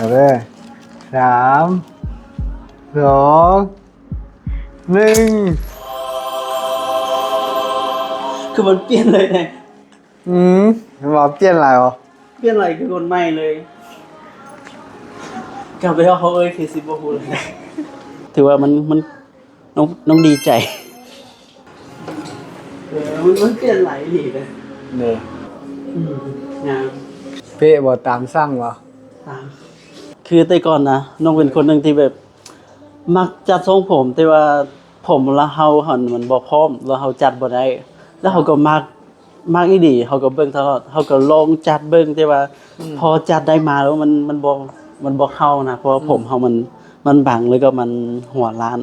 Sab, soo, neej. Kuj mas piaj lawm ne. Mas piaj lawm os. Piaj lawm kuj mas lawm. Kab peb hauv ej khe xi npau hu lawm. Twb ua noob di cais. Peb ua tam xaj los. Khwv tej ko na, noog pes khuv neeg ti peb mag caj txhoob phom tej ua phom los hau hom mas npau phom los hau caj npau dai, los hau kom mag, mag ib dim hau kom npeej tau, hau kom loo caj npeej tej ua pho caj dai mas lawm, mas npau hau na, pho phom hau mas npaam lawm kom mas huam las.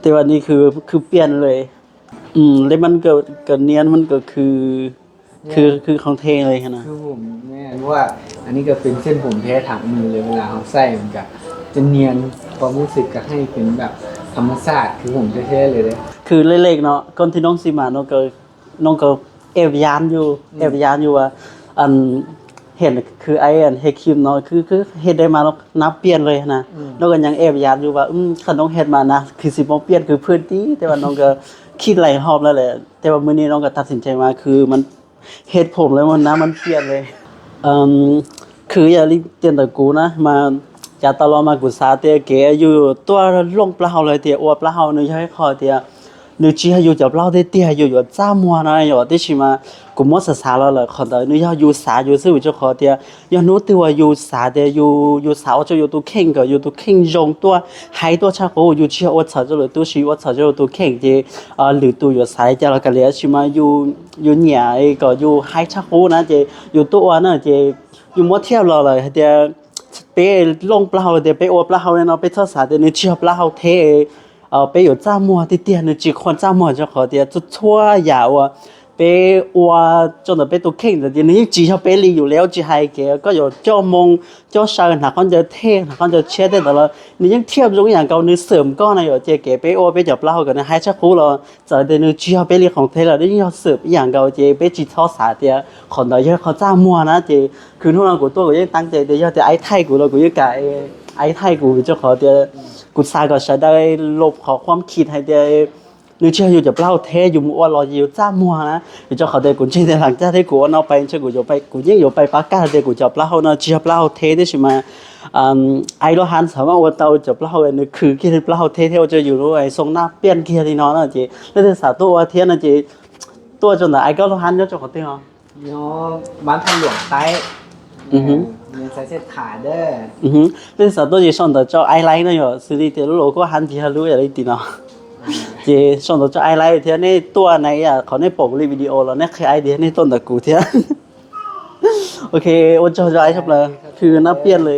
Tej ua ni khwv piaj lawm. Lej mas kom niam mas kom khwv, khwv khoob theb lawm na. อันนี้ก็เป็นเส้นผมแท้ ถามมึงเลย เวลาเขาใส่มันก็จะเนียน ความรู้สึกก็ให้เป็นแบบธรรมชาติ คือผมแท้ๆเลยนะ Khwv lej lej no koj thib noob xi mas noog ko eb yam yus, eb yam yus ua, hej khwv ib hej khim no khwv hej dai mas nab piaj lawm na. Noog ko nyaam eb yam yus ua, qhov noog hej mas na khwv xi npau piaj khwv phwj tib tej ua noog ko khib lais hom lawm lawm tej ua mwj ni noog ko tas xim ntseeg mas khwv mas hej phom lawm mas nab mas piaj lawm. Khwv yog li tias ntawm kuv na mas, cas tau los mas kuv xav tias kev yus tuaj looj plaub hau los tias ua plaub hau nws yog ib qho tias nws tsis yog yus cov plaub hau tiag tiag yus yuav txaj muag no yom, tiam sis mas kuv muab xav xav los lawm qhov ntawd nws yog yus xav yus xwb, vim rau qhov tias yog hnub twg uas yus xav tias yus, yus xav ua rau yus tus kheej kom yus tus kheej zoo tuaj, haib tuaj tshaj qub, yus tsis yog ua txhawm rau lwm tus, tsis ua txhawm rau yus tus kheej ces lwm tus yuav xav li cas los kav liam, tab sis mas yus nyiam kom yus haib tshaj qub na ces yus tuaj ua na ces yus muab thiaj los lawm hais tias peb looj plaub hau los tias peb ua plaub hau li no peb txhob xav tias nws tsis yog plaub hau theb, peb yuav txaj muag tiag tiag, nws tsis khuam txaj muag rau qhov tias txhua txhua yam uas peb ua rau ntawm peb tus kheej ntawd tias nws yeej tsis yog peb li yus li, tsis hais kev koj yuav coj moo, coj saw, hnav khaub ncaws thej, hnav khaub ncaws tshiab tej ntawd los nws yeej thiaj zoo ib yam nkaus, nws xwm koj na yom, ces kev peb ua peb cov plaub hau kom nws haib tshaj qub los txawm tias nws tsis yog peb li khoom theb los nws yeej yog xwm ib yam nkaus, ces peb tsis txhob xav tias qhov ntawd yog qhov txaj muag na. Ces khwv hnub no kuv tuaj kuv yeej teeb tes tias yog tias ai thaij kuv los kuv yeej kam ai thaij kuv, vim rau qhov tias kuv xav kom sawv daws los qhov khuam khij hais tias nws tsis yog yus cov plaub hau theb, yus mus ua los yus txaj muag na. Vim rau qhov tias kuv ntseeg tias hla caj thiab kuv ua no pais ntshe kuv yeej yuav pais pab kaj tias kuv cov plaub hau no tsis yog plaub hau theb, tiam sis mas ai lub hab txhawm mas ua tau cov plaub hau nws khwv kiag li plaub hau theb thiab ua rau yus lub xoo naj piaj kiag li no na. Ces leej twg xav tuaj ua thiab no ces tuaj rau ntawm ai koj lub hab nyob rau qhov twg os? Leej twg xav tuaj ces sau ntawv rau ai laib no yom, xws li tias lub logo hab ntawd yog lub yam li tim no. Ces sau ntawv rau ai laib thiab nej tuaj na, qhov nej pom li video los nej qhia ai tias nej tuaj ntawm kuv thiab. Ok, ua tsaug rau ai tshaj plaws, khwv nab piaj li.